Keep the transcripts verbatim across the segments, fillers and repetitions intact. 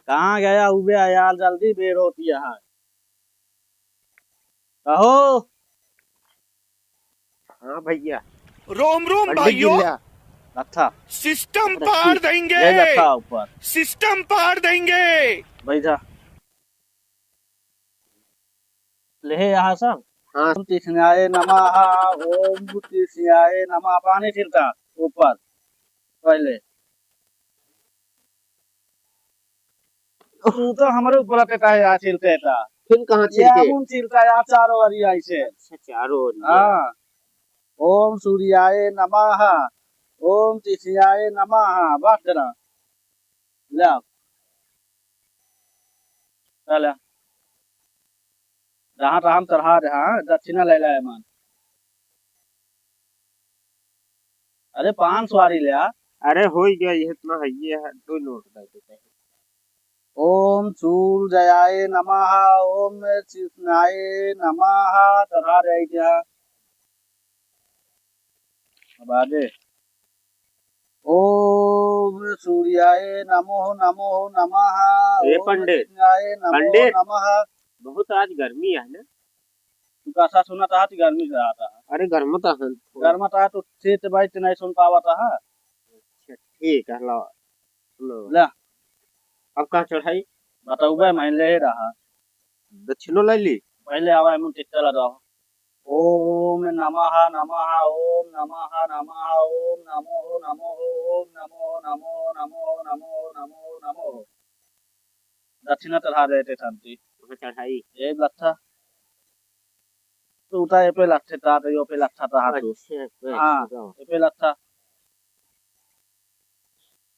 कहाँ गया उबे यार, जल्दी बेर होती है। कहो। हाँ भैया। रोम रोम पंडित जी भाइयों। ले आ। लट्ठा। सिस्टम अरे पार ठीक। देंगे। ले लट्ठा ऊपर। सिस्टम पार देंगे। बैठा। ले यहाँ सब। हाँ। ओम तिथियाय नमः, ओम तिथियाय नमः। पानी छिड़का ऊपर पहले। तू तो हमरे ऊपर अटैक है यार, छिलके था। फिर कहाँ ये छिलके? आमुन छिलका यार, चारों ओर ही ऐसे। अच्छा, चारों ओर ही। हाँ। ओम सूर्याय नमः, ओम तिथियाय नमः। बात करा। ले आओ। चल। जहाँ तहाँ चढ़ा दे, हाँ, दक्षिणा ले ले मान। अरे, पाँच सौ वारी ले आ। अरे, हो ही गया, ये इतना है, ये है, दो नोट दे देते हैं। ओम सूर्याय नमः, ओम कृष्णाय नमः, चढ़ा दे क्या? अब आगे। ओम सूर्याय नमो नमो नमः, ए ओम पंडित, कृष्णाय नमो पंडित, नमः। बहुत आज गर्मी है ना? तू कैसा सुना था कि गर्मी से आता है? अरे गर्म तो है। गर्म तो है तो से तो भाई नहीं सुन पावा था। अच्छा ठीक है, लो, लो। ले। अब कहाँ चढ़ाई? बताओ भाई, मैं ले रहा। दक्षिणो ले ली? पहले आवा, हम टिकटा लगाओ। ओम नमः नमः, ओम नमः नमः, ओम नमो नमो, ओम नमो नमो नमो नमो नमो नमो। दक्षिणा चढ़ा देते शांति। वहाँ चढ़ाई। ए लट्ठा। तू उठा, ए पे लट्ठे ता, तो यो पे लट्ठा ता हाथ। अच्छा, अच्छा, हाँ, अच्छा। ए पे लट्ठा।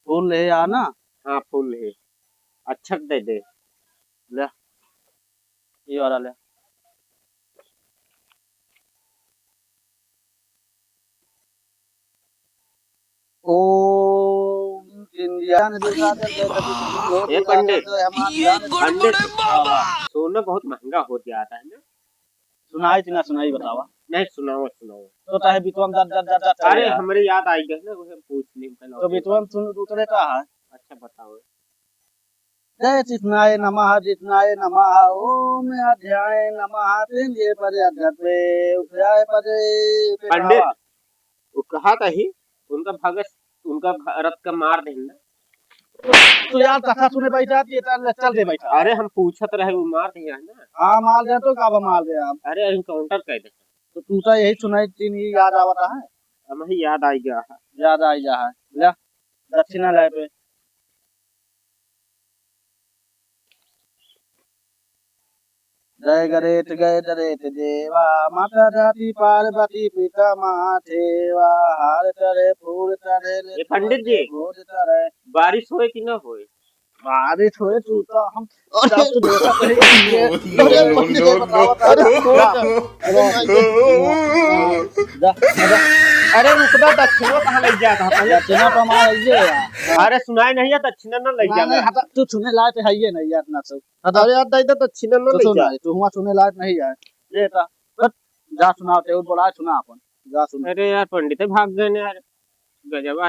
फूल ले आ ना। हाँ, फूल ले। अच्छक दे दे। ले। ये वाला ले। ओम इंडिया ने देखा दे, ए पंडित, पंडित, सोना बहुत महंगा हो जा रहा है ना? सुनाई कि ना सुनाई बतावा। नहीं, सुनाओ, सुनाओ। तो ताहे बितवन दर, दर, दर, दर अरे, चले। हमरे याद आई गए ना, वही हम पूछ लें पहले। तो बितवन सुन उतरे का है? अच्छा, बताओ। जय चितनाय नमः, जितनाय नमः, ओम अध्याय नमः, तेंगे परे अध्यक्ष, उठाय परे पे पंडित, बाबा। वो कहा था ही, उनका भगत, उनका भ-, रथ का मार देना। तो यार, कथा सुने बैठा, ये तो चल दे बैठा। अरे, हम पूछत रहे, वो मार दिया है ना। हाँ, मार दे तो का बा, मार दे आप। अरे, encounter कर दे। तो तू तो यही सुनाई, तीन ही याद आवता है। हम ही याद आई गया है। याद आई गया है। ले, दक्षिणा ले पे। जय गरेत गए दरेत देवा, माता जाति पार्वती पिता महादेवा, हार करे फूल करे ले ए पंडित जी, भूल करे। बारिश होए कि ना होए? बारिश होए तू तो हम अरे, सब तो देखत रही। अरे, अरे, पंडित जी, बताओ, बताओ। अरे, अरे, जा, जा। अरे, रुक जा, दक्षिणा कहाँ ले जाता है? दक्षिणा तो हमारा ये है। अरे, सुनाई नहीं है, दक्षिणा ना ले जाना। नहीं, हटा, तू सुने लायक है ये नहीं यार, ना सब। अरे यार, दाई, तो अच्छी ना, ना तो ले सुन जा। भाई, तू हुआ सुने लायक नहीं है। ये था, हट, जा सुना, ते बोला सुना अपन, जा सुना। अरे यार, पंडित भाग गए ना यार, गजब।